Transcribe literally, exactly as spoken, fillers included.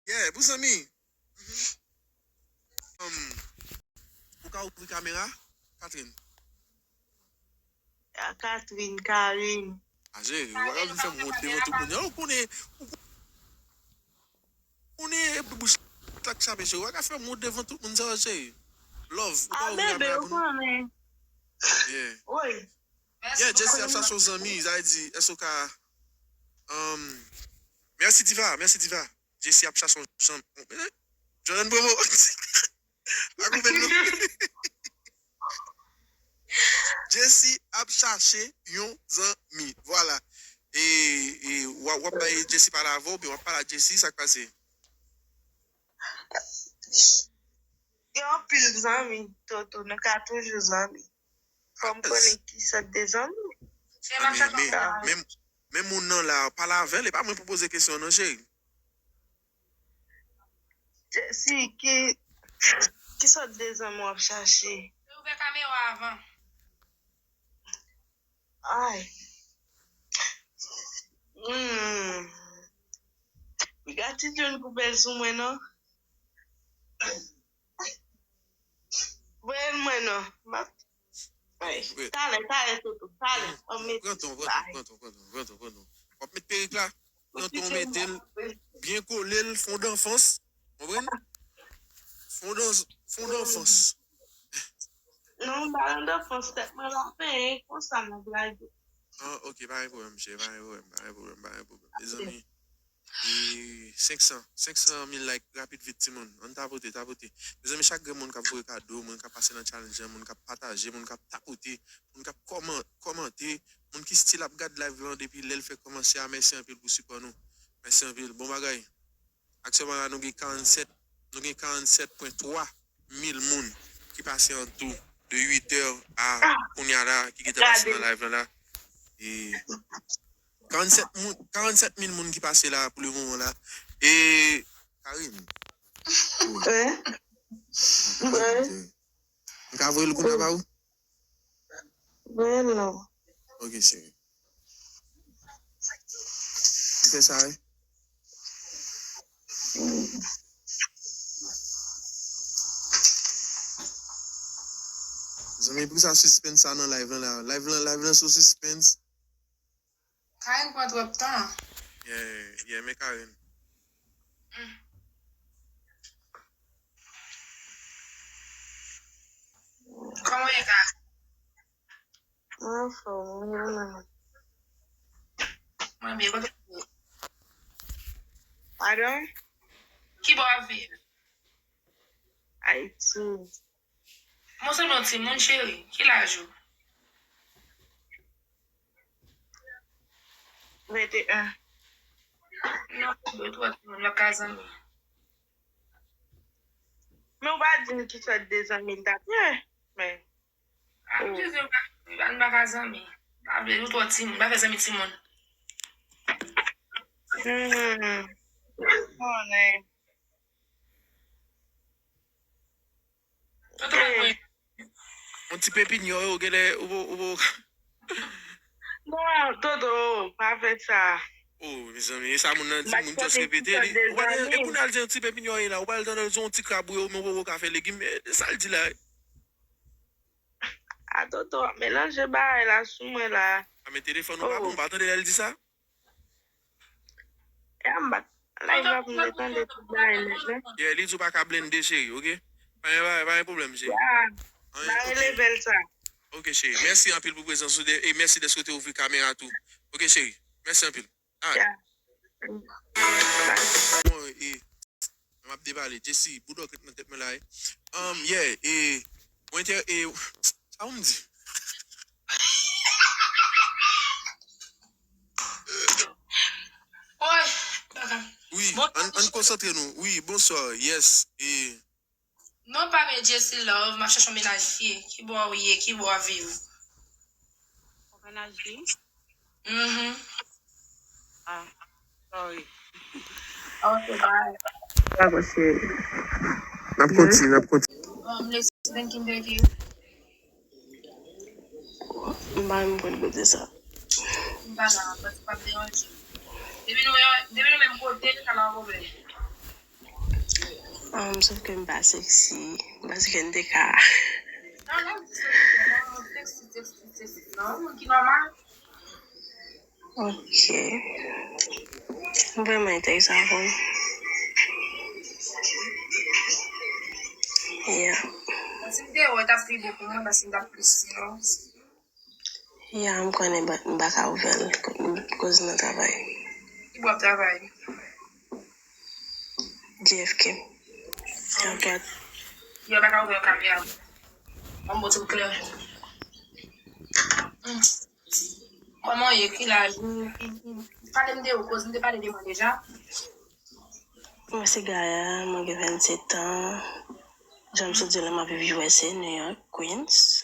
Yeah, pou zanmi. Um, ou ka ouvri kamera, Catherine? Ah, Catherine, Karine. Ah, cheri, ou pa ka vin fè m wont devan tout moun. Ou konnen, ou konnen bouch la k chape, cheri. Ou pa ka fè m wont devan tout moun, sa, cheri. Love, ou ka ouvri kamera pou nou? Yeah. Yeah, Jesse ap chache yon zanmi, sa vle di, èske ou ka, um, mèsi Diva, mèsi Diva. Jesse ap chache yon zanmi. Jordan Promo. Pa koupe l non. Jesse ap chache yon zanmi. Vwala. E, e w ap bay Jesse pale avè w, oubyen w ap pale ak Jesse, sa k pase? Gen anpil zanmi, Toto, nou ka toujou zanmi. Fò m konnen ki sòt de zanmi. Men, men, men moun nan la, pale avè l, e pa mwen pou poze kesyon non, cheri. Si, ki, ki sòt de zanmi w ap chache? Ouvè kamera avan. Ay. Hmm. Piga ti John koupe l sou mwen non. Voye l mwen non. M ap Ay, talè, talè, Toto, talè. An met. Pran ton, pran ton, pran ton, pran ton, pran ton, pran ton. W ap met perik la nan ton, w mete l byen kole l, fond d'enfance. Konprann? Fond d'en-, fond d'enfance. Non, m pa nan defans, tèt mwen la penyen konsa, m ap lage. Ah, ok, pa gen pwoblèm, cheri, pa gen pwoblèm, pa gen pwoblèm, pa gen pwoblèm. Mezanmi, e senk san, senk san mil like rapid vit, timoun. Ann tapote, tapote. Mezanmi, chak grenn moun k ap voye kado, moun k ap pase nan challenge lan, moun k ap pataje, moun k ap tapote, moun k ap kòman-, kòmante, moun ki still ap gad live lan depi lè l fèk kòmanse a, mèsi anpil pou sipò nou. Mèsi anpil. Bon bagay. Aktyèlman la, nou gen karannsèt, nou gen karannsèt pwen twa mil moun ki pase an tou de uit è a kounye a la, ki gentan pase nan live lan la. E karannsèt moun, karannsèt mil moun ki pase la pou le moman la. E Karine. Wi. Wi. M ka voye l kounye a ba ou? Voye l non. Ok, cheri. M fè sa, wi. Zanmi, poukisa suspense sa nan live lan la? Live lan, live lan sou suspense. Karine pran twòp tan. Yeah, yeah, men Karine. Kòman w ye, Karine? Mwen anfòm, mwen menm. Mwen byen, kote w ye? Pardon? Ki bò w ap viv? Ayiti. Mwen sanble yon timoun, cheri. Ki laj ou? Venteyen. Non, ou twò timoun, w ap ka zanmi. Men ou pa di m ki sòt de zanmi l t ap ye. Men. A, m di w, nou pa ka zanmi. Pa vle, nou twò timoun, pa fè zanmi timoun. Hmm. Konnen. Yon ti pepinyon yo, genlè, ou, ou, ou. Non, Toto, pa fè sa. Oh, mezanmi, e sa moun nan di, moun just repete li. Ou pa tande, e kounye a l di yon ti pepinyon ye la, ou pa tande l di yon ti krab ou yo, men ou ka fè legim, e sa l di la. A Toto, w ap melanje bagay la sou mwen la. A, men telefòn ou pa bon, ou pa tande lè l di sa? E a m bat. Live la pou m te tande tout bagay nèt la. Yeah, li di w pa ka blende, cheri, ok? Pa gen, pa gen, pa gen pwoblèm, cheri. Ya. M a releve l sa. Ok, cheri. Mèsi anpil pou prezans ou de, e mèsi dèske w te ouvri kamera tou. Ok, cheri. Mèsi anpil. Alright. Ya. Bon, e, m ap depale. Jesse, boudòk ret nan tèt mwen la, e. Um, yeah, e, mwen te, e, sa w m di? Woy! Wi, ann, ann konsantre nou. Wi, bonswa, yes. E, Non pa men Jesse Love, m ap chache yon mennaj fi. Ki bò w ye? Ki bò w ap viv? Yon mennaj fi? Mhm. Ah, sorry. Ok, bye. Dakò, cheri. N ap kontinye, n ap kontinye. Um, let's thinking, baby. M pa menm konn kote sa. M pa la, pa, pa deranje. Depi nou, depi nou menm kote, sa pa yon pwoblèm. Um, sof ke m pa seksi, paske m te ka. Non, non, seksi, seksi, seksi, non, moun ki nòmal. Ok. M vrèman enterese avè w. Yeah. Si m te wè, t ap pi bon pou mwen, paske m t ap plis silans. Yeah, m konnen, but m pa ka ouvè l koz nan travay. Ki bò w ap travay? J F K. Airport. Yo pa ka ouvè kamera. An bon, tout klè. Kòman w ye? Ki laj ou? Pale m de ou, koz m te pale de mwen deja. Mwen se Gaia, mwen gen vennsetan. Jan m sot di w la, m ap viv U S A, New York, Queens.